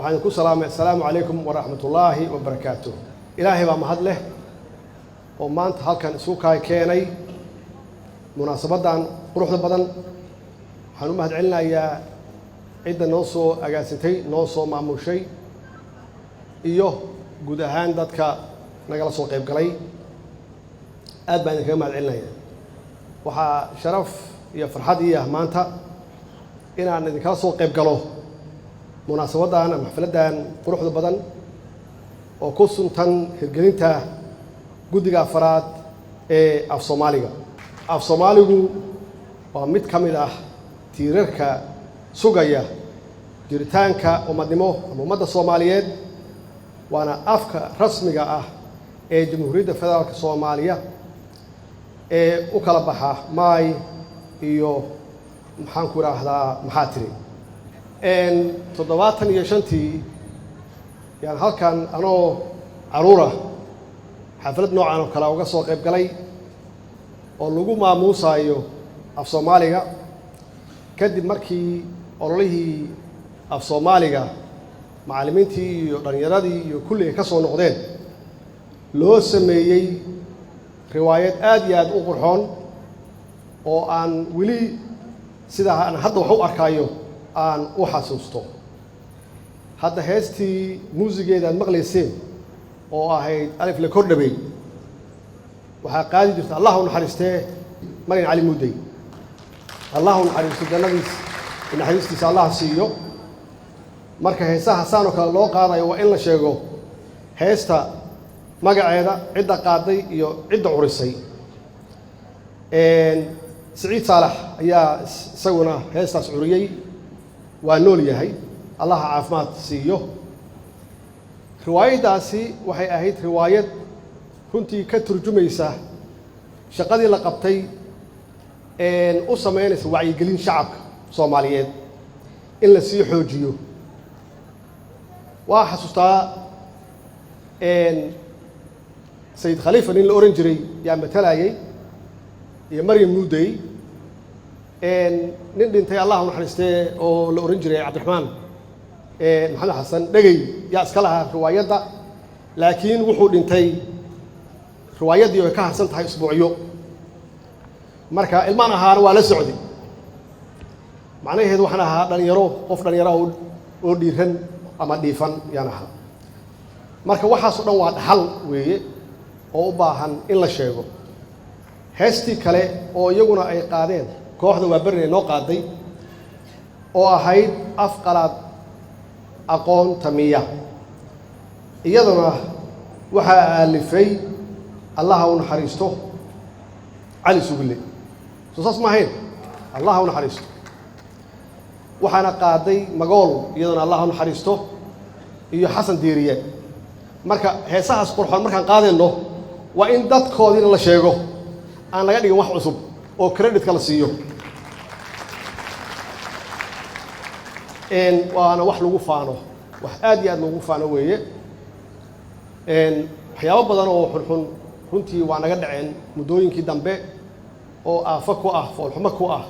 Waxaan idinku salaamay assalaamu calaykum waraxmat ullaahi wabarakaatuh. Ilaahay baa mahad leh oo maanta halkan isugu kaay keenay munaasabaddan quruxda badan. Waxaan u mahad celinayaa cidda noo soo agaasintay, noo soo maamushay iyo guud ahaan dadka nagala soo qayb galay. Aad baan idinkaga mahad celinaya. Waxaa sharaf iyo farxad ii ah maanta inaan idinkala soo qayb galo munaasabaddan ama xafladdan quruxda badan oo ku suntan hirgelinta guddiga afaraad ee af Soomaaliga. Af Soomaaligu waa mid ka mid ah tiirarka sugaya jiritaanka ummadnimo ama ummadda Soomaaliyeed, waana afka rasmiga ah ee Jamhuuriyadda Federaalka Soomaaliya ee u kala baxa maay iyo, maxaan ku idhaahdaa, maxaa tiri. 75-tii yaan halkan anoo caruura xaflad noocan oo kale uga soo qayb galay oo lagu maamuusaayo af Soomaaliga, kadib markii ololihii af Soomaaliga macallimiintii iyo dhallinyaradii iyo kulli ay ka soo noqdeen, loo sameeyey riwaayad aad iyo aad u qurxoon oo aan weli sidaa aan hadda wax u arkaayo aan u xasuusto. Hadda heestii muusigeeda aad maqlayseen oo ahayd Alif la Kordhabey waxaa qaadi jirta, Allah u naxariistee, Maryan Cali Muddey. Allah u naxariisto, jannadiis naxariistiisa Allah siiyo. Marka heesaha saan oo kale loo qaadayo waa in la sheego heesta magaceeda, cidda qaaday iyo cidda curisay. Siciid Saalax ayaa isaguna heestaas curiyey, waa nool yahay, Allaha caafimaad siiyo. Riwaayaddaasi waxay ahayd riwaayad runtii ka turjumaysa shaqadii la qabtay, u samaynaysa wacyigelin shacabka Soomaaliyeed in la sii xoojiyo. Waa xasuustaa, Sayid Khaliifa nin la ohan jiray yaa matalayay iyo Maryam Muudey. Nin dhintay, Allah u naxariistee, oo la ohan jiray Cabdiraxmaan Maxamed Xasan Dhegey yaa iska lahaa riwaayadda, laakiin wuxuu dhintay riwaayaddii ay ka harsan tahay isbuucyo. Marka ilmaan ahaana waa la socday, macnaheedu waxaan ahaa dhalinyaro, qof dhalinyaro oo dhiiran ama dhiifan yaan ahaa. Marka waxaasoo dhan waa dhaxal weeye oo u baahan in la sheego. Heestii kale oo iyaguna ay qaadeen kooxda Waaberina noo qaaday oo ahayd Af Qalaad Aqoon Tamiya, iyaduna waxaa aalifay, Allaha u naxariisto, Cali Sugille. Soo saas ma ahayn? Allaha u naxariisto. Waxaana qaaday Magool, iyaduna Allah u naxariisto, iyo Xasan Diiriye. Marka heesahaas qurxoon markaan qaadayno waa in dadkoodiina la sheego, aan laga dhigin wax cusub oo creditka la siiyo. Waana wax lagu faano, wax aad iyo aad loogu faano weeye. Waxyaabo badan oo xunxun runtii waa naga dhaceen muddooyinkii dambe oo aafo ku ah, foolxumo ku ah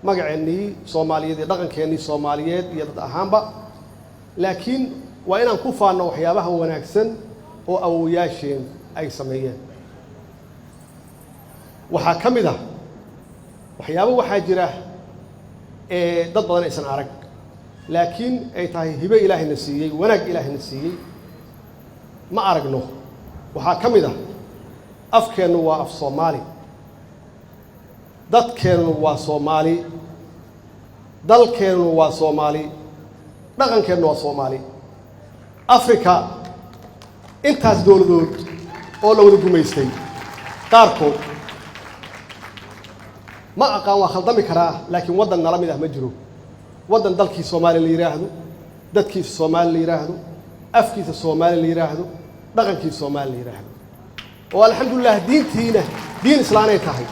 magaceennii Soomaaliyeed iyo dhaqankeennii Soomaaliyeed iyo dad ahaanba, laakiin waa inaan ku faanno waxyaabaha wanaagsan oo awowayaasheen ay sameeyeen. Waxaa ka mid ah waxyaabo waxaa jira ee dad badan aysan arag, laakiin ay tahay hibe Ilaahayna siiyey, wanaag Ilaahayna siiyey, ma aragno. Waxaa ka mid ah afkeennu waa af Soomaali, dadkeennu waa Soomaali, dalkeennu waa Soomaali, dhaqankeennu waa Soomaali. Africa intaas dowladood oo la wada gumaystay qaarkood ma aqaan, waa khaldami karaa, laakiin waddan nala mid ah ma jiro, waddan dalkii Soomaaliya la yidhaahdo, dadkiisa Soomaali la yidhaahdo, afkiisa Soomaali la yidhaahdo, dhaqankiisa Soomaali la yidhaahdo, oo alxamdulilah diintiina diin islaanay tahay.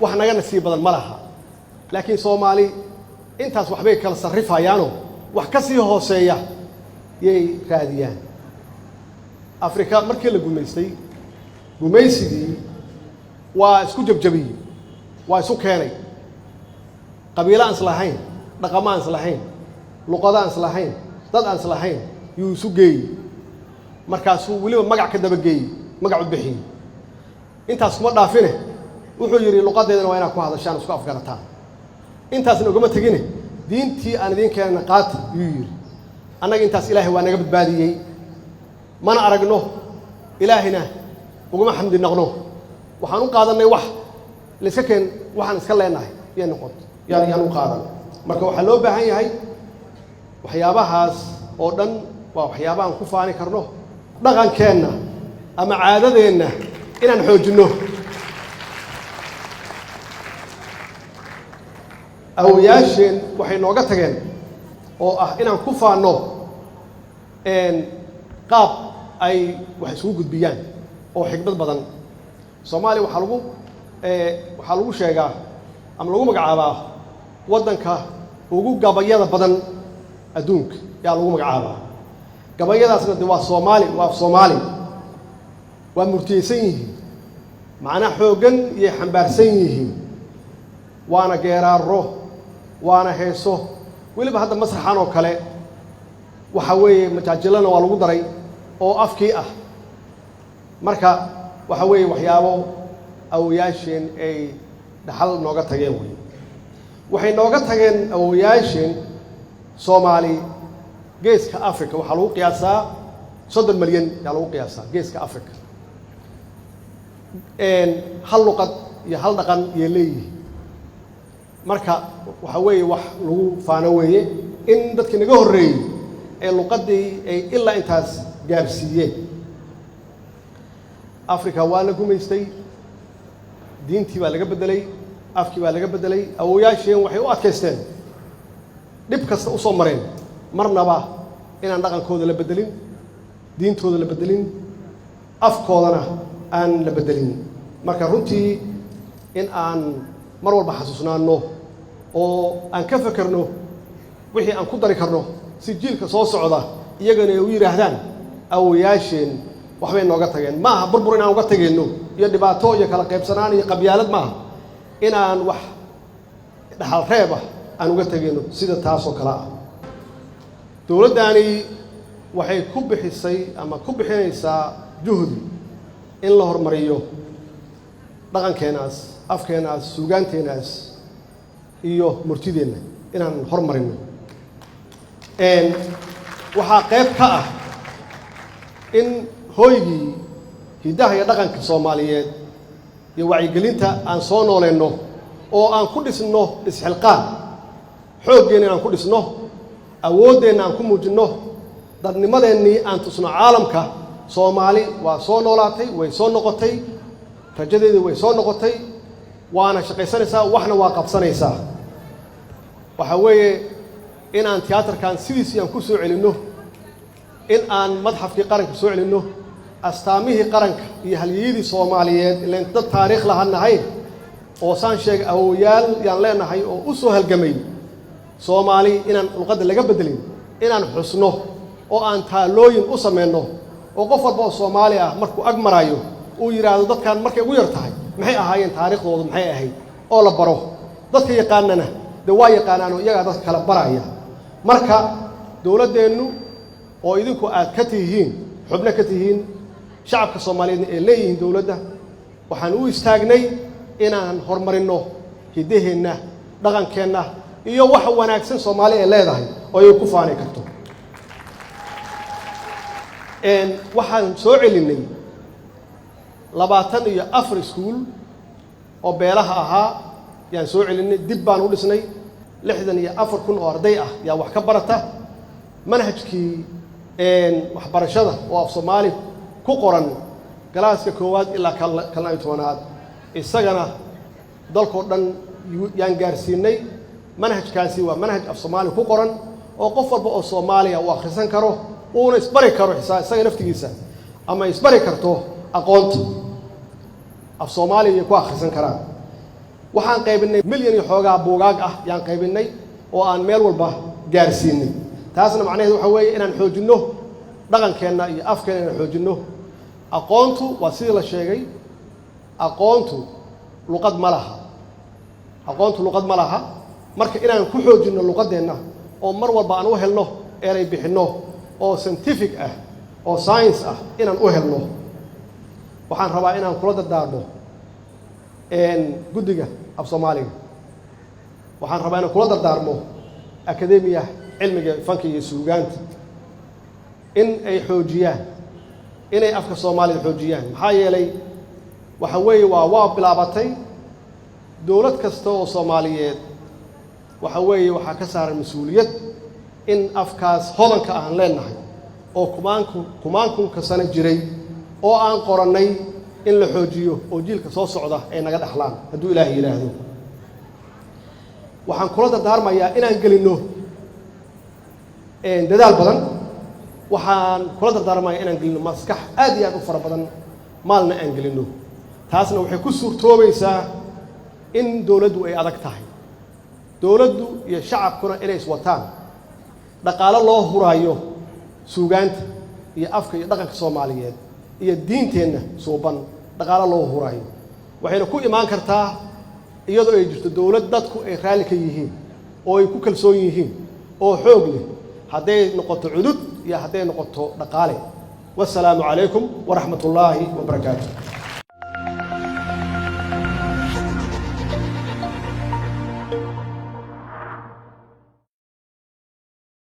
Wax naga nasiib badan ma laha, laakiin Soomaali intaas waxbay kala sarrifayaanoo wax ka sii hooseeya yay raadiyaan. Afrika markii la gumaystay, gumaysigii waa isku jabjabiyey, waa isu keenay qabiilo aan islahayn, dhaqamo aan islahayn, luqado aan islahayn. Dad aan islahayn yuu isu geeyey. Markaasuu weliba magac ka dabageeyey, magac u bixiyey. Intaas kuma dhaafine, wuxuu yidhi: "Luqadeedana waa inaad ku hadashaan, isku afgarataan." Intaasna ugama tegine, "Diintii aan idiin keenana qaata," yuu yidhi. Annaga intaas Ilaahay waa naga badbaadiyey, mana aragno, Ilaahayna uguma xamdi naqno. Waxaan u qaadannay wax layska keen, waxaan iska leenahay yay noqoto, yaan u qaadan. Marka waxaa loo baahan yahay, waxyaabahaas oo dhan waa waxyaabahaan ku faani karno, dhaqankeenna ama caadadeenna inaan xoojinno. Awoyaasheen waxay nooga tageen oo ah inaan ku faanno qaab ay wax isugu gudbiyaan oo xikmad badan. Soomaaliya waxaa lagu sheegaa ama lagu magacaabaa waddanka ugu gabayada badan adduunka yaa lagu magacaabaa. Gabayadaasna de waa Soomaali, waa af Soomaali, waa murtiyeysan yihiin, macnaa xooggan iyay xambaarsan yihiin, waana geeraaro, waana heeso. Weliba hadda masraxan oo kale waxa weeye majaajilana waa lagu daray oo afkii ah. Marka waxa weeye waxyaabo awoyaasheen ay dhaxal nooga tageen wey. Waxay nooga tageen awoyaasheen. Soomaali Geeska Africa waxaa lagu qiyaasaa 30 malyan yaa lagu qiyaasaa Geeska Africa. Hal luqad iyo hal dhaqan yay leeyihiin. Marka waxa weeye wax lagu faano weeye in dadkii naga horreeyey ee luqaddii ay ilaa intaas gaarsiiyeen. Africa waa la gumaystay, diintii baa laga beddelay, afkii baa laga beddelay. Awoyaasheen waxay u adkaysteen, dhib kasta u soo mareen, marnaba inaan dhaqankooda la beddelin, diintooda la beddelin, afkoodana aan la beddelin. Marka runtii in aan mar walba xasuusnaanno oo aan ka fekerno wixii aan ku dari karno si jiilka soo socda iyagana ay u yidhaahdaan awoyaasheen waxbay nooga tageen. Ma aha burbur inaan uga tageenno iyo dhibaato iyo kala qaybsanaan iyo qabyaalad, maaha. Inaan wax dhaxal reeb ah aan uga tegayno sida taasoo kale ah. Dowladdaani waxay ku bixisay ama ku bixinaysaa juhdi in la horumariyo dhaqankeenaas, afkeenaas, suugaanteenaas iyo murtideenna inaan hormarino. Waxaa qayb ka ah in hooygii hiddaha iyo dhaqanka Soomaaliyeed iyo wacyigelinta aan soo nooleyno oo aan ku dhisno isxilqaan, xooggeenna inaan ku dhisno, awooddeenna aan ku muujinno, dadnimadeennii aan tusno caalamka. Soomaali waa soo noolaatay, way soo noqotay, rajadeedii way soo noqotay, waana shaqaysanaysaa, waxna waa qabsanaysaa. Waxaa weeye in aan tiyaatarkan sidiisii aan ku soo celinno, in aan madxafkii qaranka soo celinno, astaamihii qaranka iyo halyeyadii Soomaaliyeed. Ileen dad taariikh lahan nahay oo saan sheegay, awowayaal yaan leenahay oo u soo halgamay Soomaali inaan luqadda laga beddelin, inaan xusno oo aan taalooyin u samayno oo qof walba oo Soomaali ah markuu ag marayo uu yidhaahdo: "Dadkan markay ugu yar tahay maxay ahaayeen? Taariikhdoodu maxay ahayd?" Oo la baro. Dadka yaqaanana dee waa yaqaanaanoo iyagaa dadka kala baraya. Marka dowladdeennu oo idinku aad ka tihiin xubno ka tihiin, shacabka Soomaaliyeedna ay leeyihiin dowladda, waxaan u istaagnay inaan horumarinno hiddaheenna, dhaqankeenna iyo waxa wanaagsan Soomaali ay leedahay oo ay ku faani karto. Waxaan soo celinnay 24 iskuul oo beelaha ahaa yaan soo celinay, dib baan u dhisnay. 64,000 oo arday ah yaa wax ka barata. Manhajkii waxbarashada oo af Soomaali ku qoran galaaska koowaad ilaa ka 12aad isagana dalkoo dhan yaan gaarsiinay. Manhajkaasi waa manhaj af Soomaali ku qoran oo qof walba oo Soomaaliya uu akhrisan karo, uuna isbari karo xisaa isaga naftigiisa ama isbari karto aqoonta af Soomaaliya ay ku akhrisan karaan. Waxaan qaybinay milyan iyo xoogaa buugaag ah yaan qaybinay oo aan meel walba gaarsiinay. Taasna macnaheedu waxaa weeye inaan xoojinno dhaqankeenna iyo afkeenna, inaan xoojinno aqoontu. Waa sidii la sheegay, aqoontu luqad ma laha, aqoontu luqad ma laha. Marka inaan ku xoojinno luqaddeenna oo mar walba aan u helno Eray bixinno oo scientific ah oo science ah inaan u helno. Waxaan rabaa inaan kula dardaarmo guddiga af Soomaaliga. Waxaan rabaa inaan kula dardaarmo akademiya cilmiga fanka iyo suugaanta in ay xoojiyaan, inay afka Soomaaliga xoojiyaan. Maxaa yeelay, waxa weeye waa bilaabatay. Dowlad kasta oo Soomaaliyeed waxa weeye waxaa ka saaran mas-uuliyad in afkaas hodanka aan leenahay oo kumaanku kumaankunka sano jiray oo aan qorannay in la xoojiyo oo jiilka soo socda ay naga dhexlaan, hadduu Ilaahay yidhaahdo. Waxaan kula dardaarmayaa inaan gelinno dadaal badan. Waxaan kula dardaarmayaa inaan gelinno maskax aad iyo aad u fara badan, maalna aan gelinno. Taasna waxay ku suurtoobaysaa in dowladdu ay adag tahay, dowladdu iyo shacabkuna inay iswataan, dhaqaalo loo huraayo suugaanta iyo afka iyo dhaqanka Soomaaliyeed iyo diinteenna suuban, dhaqaalo loo huraayo. Waxayna ku imaan kartaa iyadoo ay jirto dowlad dadku ay raalli ka yihiin oo ay ku kalsoon yihiin oo xoog leh, hadday noqoto cudud iyo hadday noqoto dhaqaale. Wasalaamu calaykum waraxmat ullaahi wabarakaatu.